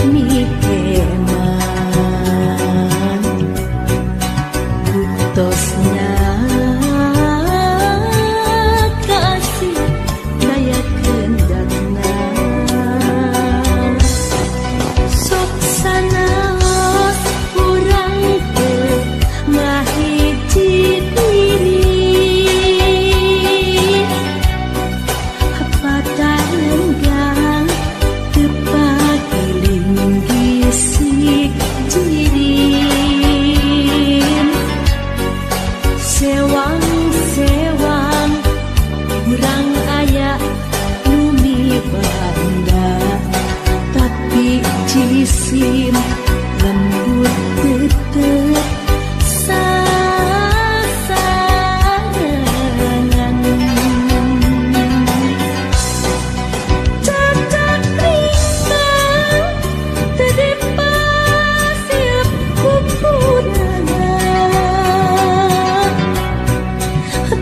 Mikeman buktosna kasih daya kendakna sok sanaos urang teu ngahiji diri patarenggang teu pagiling gisik jirin sewang-sewang urang aya nu mibanda tapi jisim lembut tetep sasarengan cacak ringkang teu dipasiep kukurangan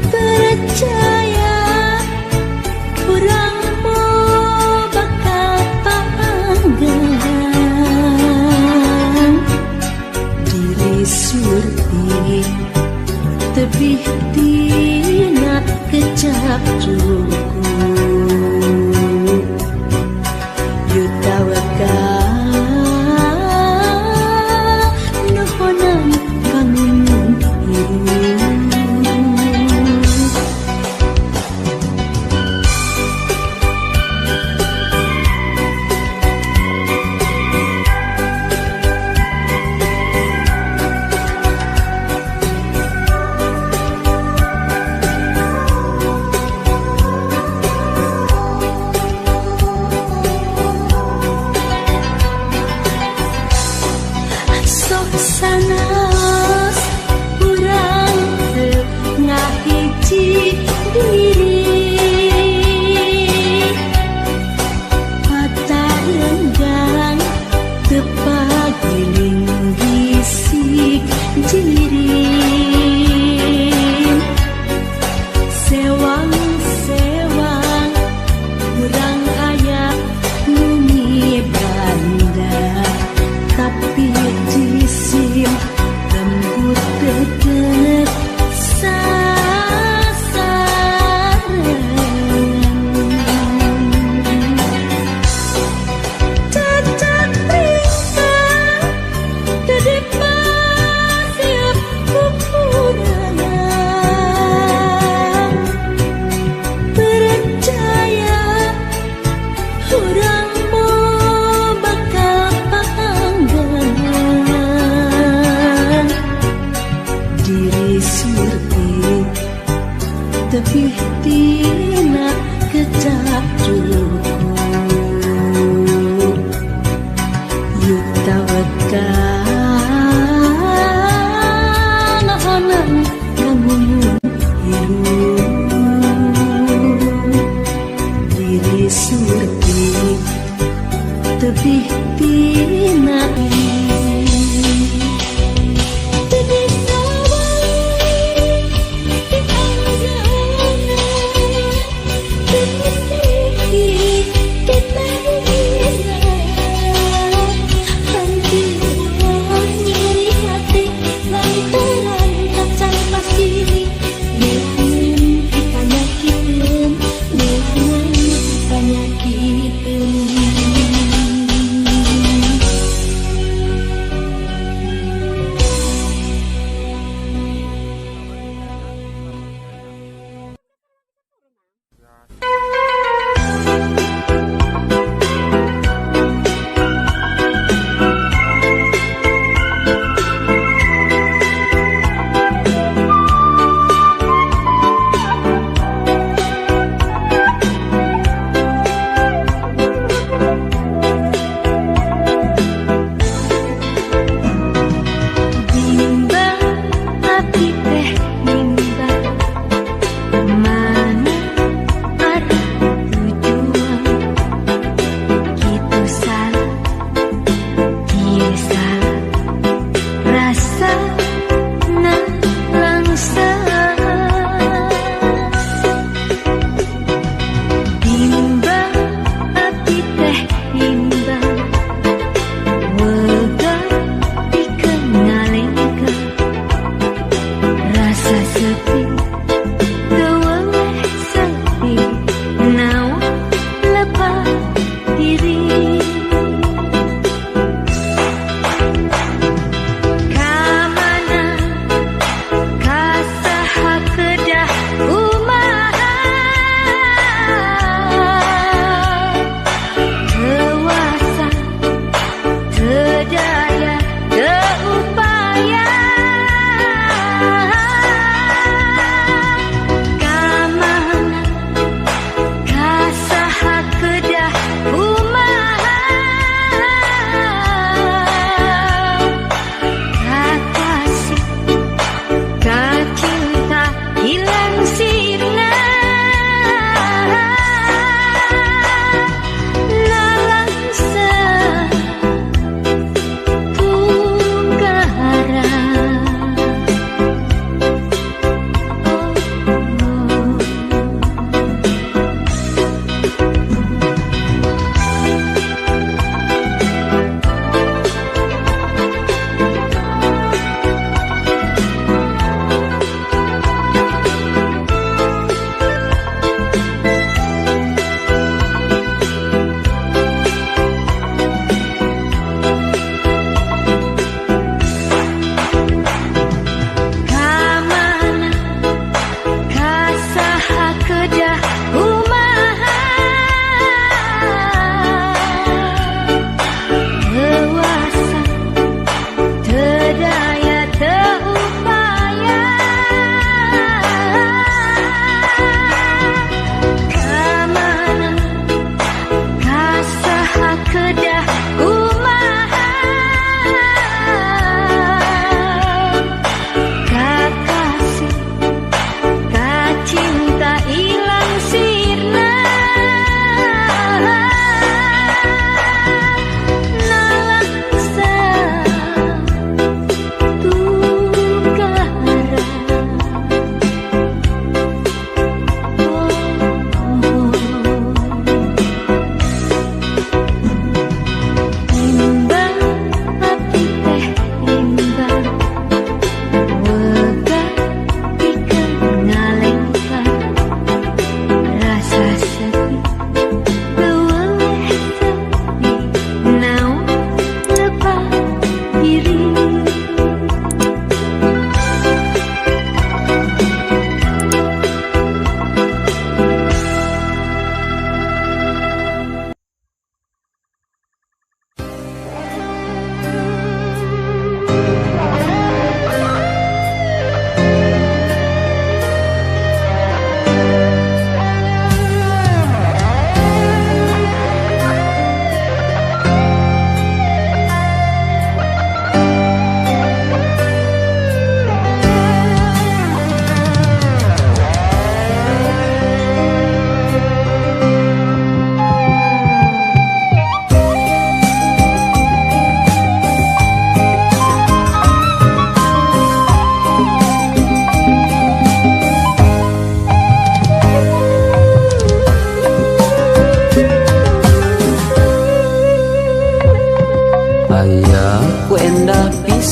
percaya urang moal bakal panggang diri surti tebih tina kecap cukup yutawakal nuhonan kangun hirup. Sok sanaos urang teu ngahiji diri patarenggang teu pagiling gisik jirin sewang-sewang urang aya nu mibanda tapi jisim lembut tetep sasarengan cacak ringkang teu dipasiep kukurangan percaya urang moal bakal panggang diri surti tebih tina kecap cukup yutawakal nahonan kangun hirup diri surti tebih tina. Teu bisa wae ti anjeunna teu mistiki kita dina henteu nyeri hati lantaran tacan pasti neangan panyakiteun neangan panyakiteun.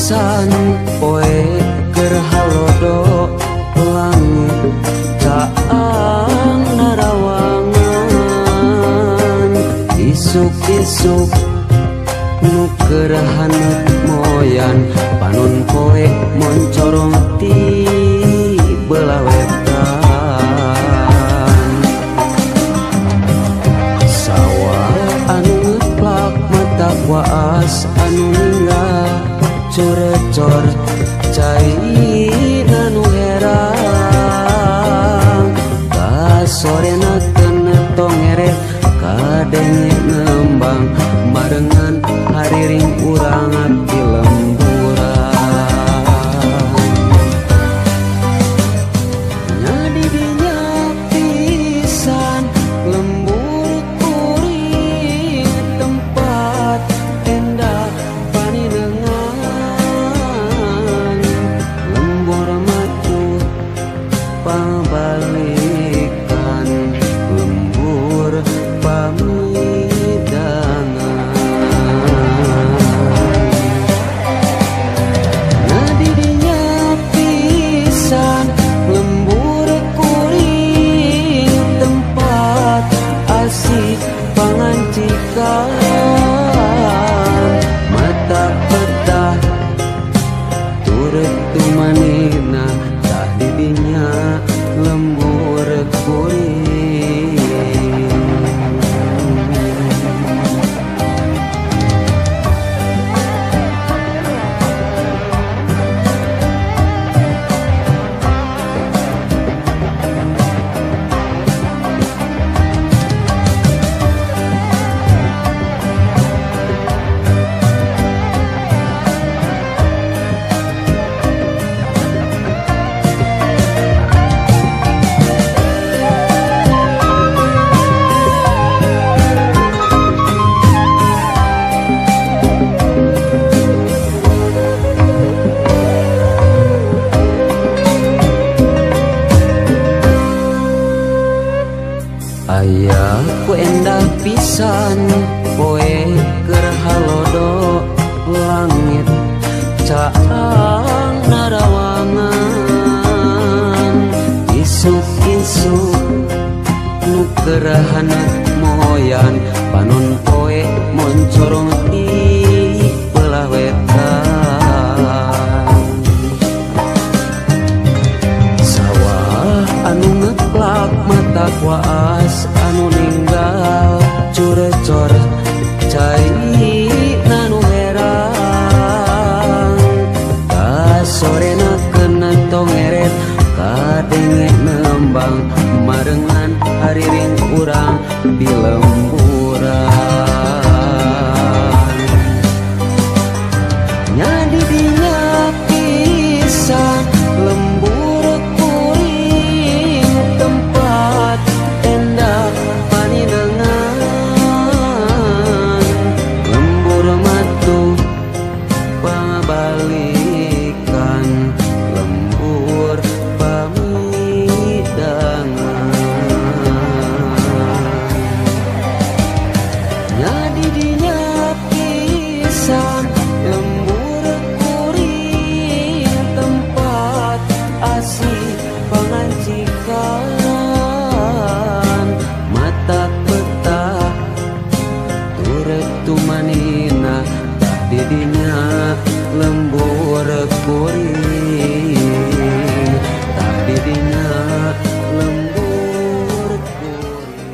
pisan poe keur halodo langit caang narawangan isuk-isuk nu keur haneut moyan panon poe moncorong ti belah wetan sawah anu ngeplak mata waas anu ninggal curecor cai nu herang kasorena keun tongere kadenge ngembang barengan hariring urang di lemburan ngadidinya pisan lembur kuring tempat endah paninengan lembur matu pabalikan lembur pamidangan ngadidinya pisan lembur kuring tempat asih pangancikan mata petah turut tumanina tah didinya lembur kuring. Aya ku endah pisan poe keur halodo langit caang narawangan isuk-isuk nu keur haneut moyan panon poe moncorong ti belah wetan sawah anu ngeplak mata waas anu ninggal curecor cai nu herang kasorena keuna tongeret kadenge nembang marengan hariring urang di lemburan nyadidinya pisan lembur kuring tempat endah paninengan lembur matu pabalikan lembur pamidangan nyadidinya pisan lembur kuring tempat asih pangancikan mata petah turut tumanina tah didinya lembur kuring tah didinya lembur kuring.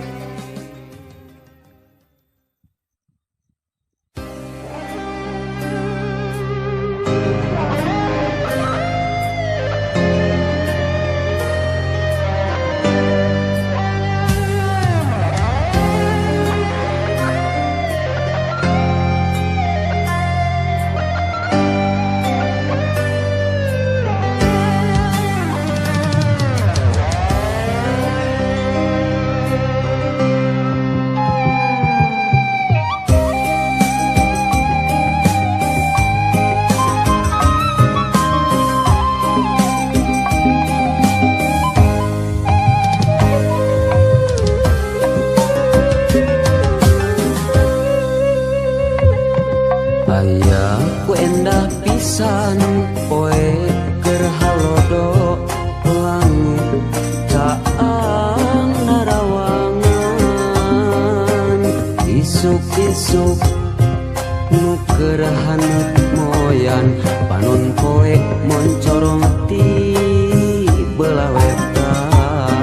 pisan poe keur halodo langit caang narawangan isuk-isuk nu keur haneut moyan panon poe moncorong ti belah wetan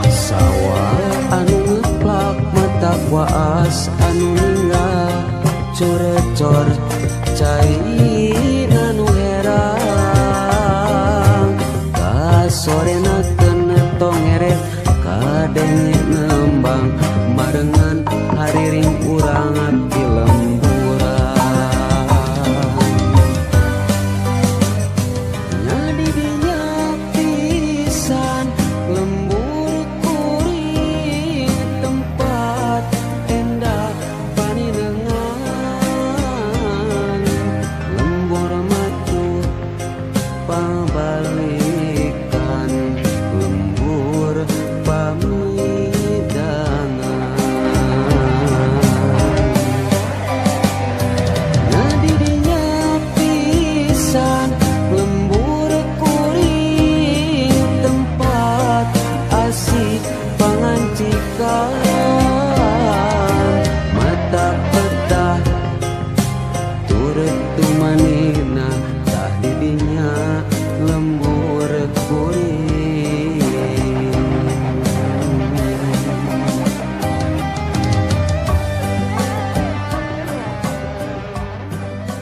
sawah anu ngeplak mata waas anu ninggal corecor cai anu herang kasorena keuna tongeret kadenge nembang marengan hariring urang di lemburan nya di dinya pisan lembur kuring tempat tenda paninengan lembur matu pabalikan lembur pamidangan di dinya pisan lembur kuring tempat asih pangancikan.